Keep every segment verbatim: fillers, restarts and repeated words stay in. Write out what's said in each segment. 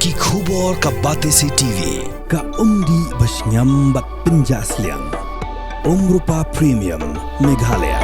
Ki khubor ka Batesi T V, ka umdih ba shngiam bad pynjah sliang. Umrupa Premium, Meghalaya.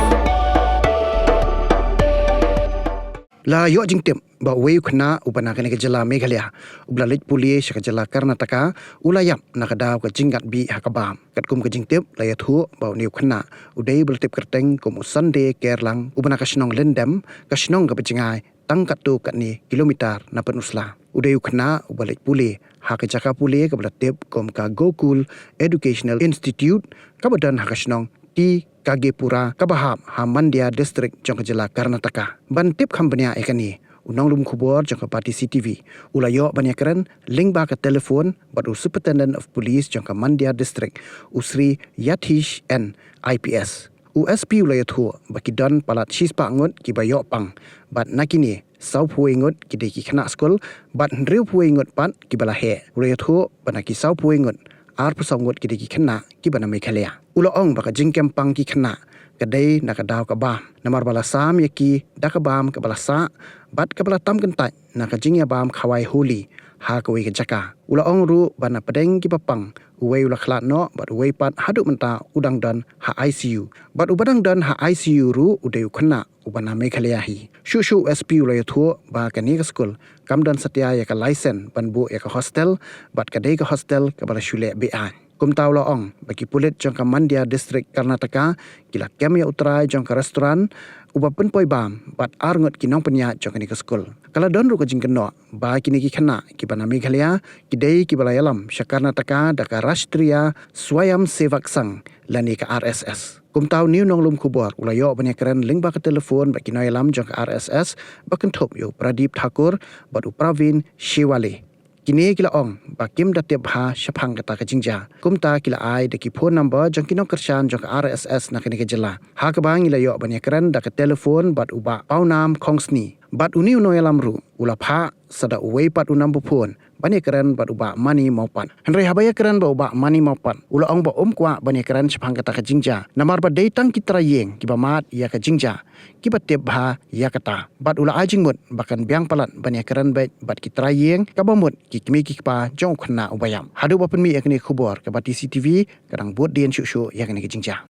La ïoh jingtip ba uwei u khynnah uba na kane ka jylla Meghalaya, uba la leit pule sha ka jylla Karnataka, u la ïap na ka daw ka jingïap bih ha ka bam. Katkum ka jingtip, la ïathuh ba une u khynnah u dei ba la tip kyrteng kum u Sunday Kerlang, uba na ka shnong Lyndem, ka shnong kaba jngai tang katto katne kilometer na Pynursla. U dei u khynnah uba leit pule ha ka jaka pule kaba la tip kum ka Gokul Educational Institute, kaba don ha ka shnong T Kagepura, kaba hap ha Mandya District jong ka jylla Karnataka. Ban tip kham bniah ïa kane, u nonglum khubor jong ka Batesi T V u la ïoh ban ïakren lyngba ka telephone bad u Superintendent of Police jong ka Mandya District, u Shri Yathish N, I P S. U S P u la ïathuh ba ki don palat shispah ngut kiba ïoh pang, bad na kine, sawphew wei ngut ki dei ki khynnah skul, bad hynriew phew wei ngut pat kiba la heh. U la ïathuh ba na ki sawphew wei ngut, arphew saw ngut ki dei ki khynnah kiba na Meghalaya. U la ong ba ka jingkem pang ki khynnah ka dei na ka daw ka bam, namar ba la sam ïa ki da ka bam kaba la sah, bad kaba la tam kyntait na ka jingïabam khawai Holi ha kawei ka jaka. U la ong ruh ba na pdeng kiba pang, uwei u la khlad noh bad uwei pat haduh mynta u dang don ha I C U. Bad uba dang don ha I C U ruh u dei u khynnah uba na Meghalaya hi. Shuh shuh u S P u la ïathuh ba kane ka skul kam don satia ïa ka license ban buh ïa ka hostel, bad ka dei ka hostel kaba la shu leh be-aiñ. Kumta u la ong ba ki pulit jong ka Mandya District, Karnataka, ki la kem ïa u trai jong ka restaurant uba pynpoi bam bad ar ngut ki nongpynïaid jong kane ka skul. Ka la don ruh ka jingkynnoh ba kine ki khynnah kiba na Meghalaya ki dei kiba la ïalam sha Karnataka da ka Rashtriya Swayamsevak Sangh lane ka R S S. Kumta une u nonglum khubor u la ïoh ban ïakren lyngba ka telephone bad ki nongïalam jong ka R S S, ba kynthup ïa u Pradip Thakur bad u Pravin Shewale. Kine ki la ong ba kim da tip bha shaphang kata ka jingjia. Kumta ki la ai da ki phone number jong ki nongkyrshan jong ka R S S na kane ka jylla, ha kaba ngi la ïoh ban ïakren da ka telephone bad u Bah Pawnam Khongsni. Bad une u nongïalam ruh u la phah sa da uwei pat u number phone ban ïakren bad u Bah Mani Mawpat. Hynrei haba ïakren bad u Bah Mani Mawpat, u la ong ba um kwah ban ïakren shaphang kata ka jingjia, namar ba dei tang ki trai ïing kiba mad ïa ka jingjia kiba tip bha ïa kata. Bad u la ai jingmut ba kan biang palat ban ïakren beit bad ki trai ïing, kaba mut ki kmie ki kpa jong u khynnah uba ïap. Haduh ba pynmih ïa kane ka khubor, ka Batesi T V ka dang bud dien shuh shuh ïa kane ka jingjia.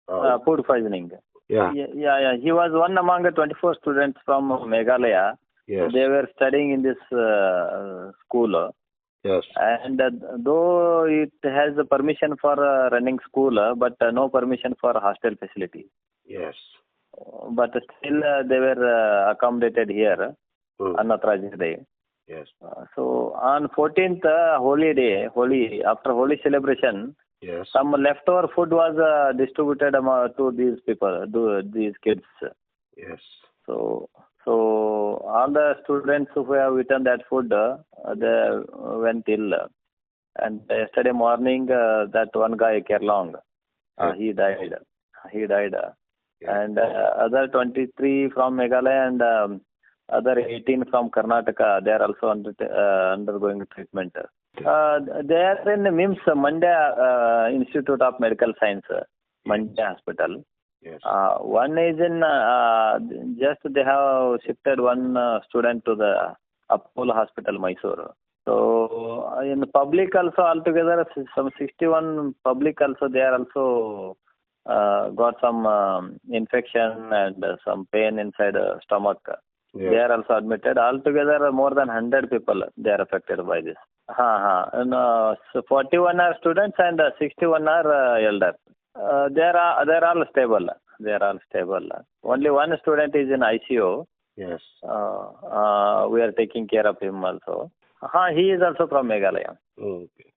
Uh, food poisoning. Yeah. Yeah, yeah, yeah. He was one among the twenty-four students from Meghalaya. Yes. They were studying in this uh, school. Yes. And uh, though it has the permission for uh, running school, uh, but uh, no permission for hostel facility. Yes. But still uh, they were uh, accommodated here, mm. Unauthorized day. Yes. Uh, so on fourteenth, uh, Holi day, Holi, after Holi celebration, yes, some leftover food was uh, distributed among, to these people, to these kids. Yes. So, so all the students who have eaten that food, uh, they went ill. And yesterday morning, uh, that one guy, Kerlong, uh, yes, he died. He died. Uh, yes. And uh, other twenty-three from Meghalaya and um, other eighteen from Karnataka, they are also under, uh, undergoing treatment. Uh, they are in MIMS, Mandya uh, Institute of Medical Science, uh, Mandya Hospital. Yes. Uh, one is in, uh, just they have shifted one uh, student to the Apollo Hospital, Mysore. So uh, in public also altogether, some sixty-one public also, they are also uh, got some um, infection and uh, some pain inside uh, stomach. Yes. They are also admitted. Altogether, more than hundred people, they are affected by this. Ha, ha. And, uh, so forty-one are students and uh, sixty-one are uh, elder. Uh, they are uh, they are all stable. They are all stable. Only one student is in I C U. Yes. Uh, uh, we are taking care of him also. Ha, he is also from Meghalaya. Oh, okay.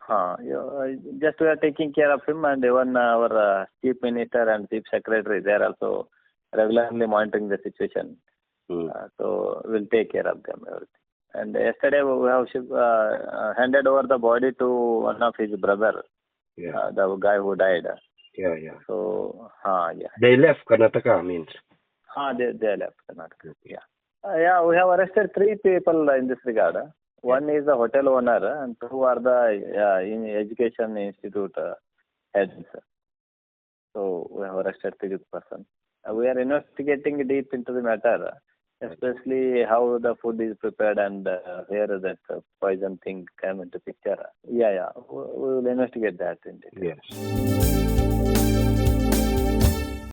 Ha, you, uh, just we are taking care of him, and even our uh, chief minister and chief secretary, they are also regularly monitoring the situation. Hmm. Uh, so we'll take care of them, everything. And yesterday we have shiv- uh, uh, handed over the body to one of his brother, yeah, uh, the guy who died. Yeah, yeah. So, ha, yeah. They left Karnataka, means. Ha, they, they left Karnataka. Okay. Yeah. Uh, yeah, we have arrested three people in this regard. One is the hotel owner, and two are the uh, in education institute uh, heads. So we have arrested three person. Uh, we are investigating deep into the matter. especially how the food is prepared and uh, where that uh, poison thing came into picture. Yeah, yeah, we, we will investigate that in detail. Yes.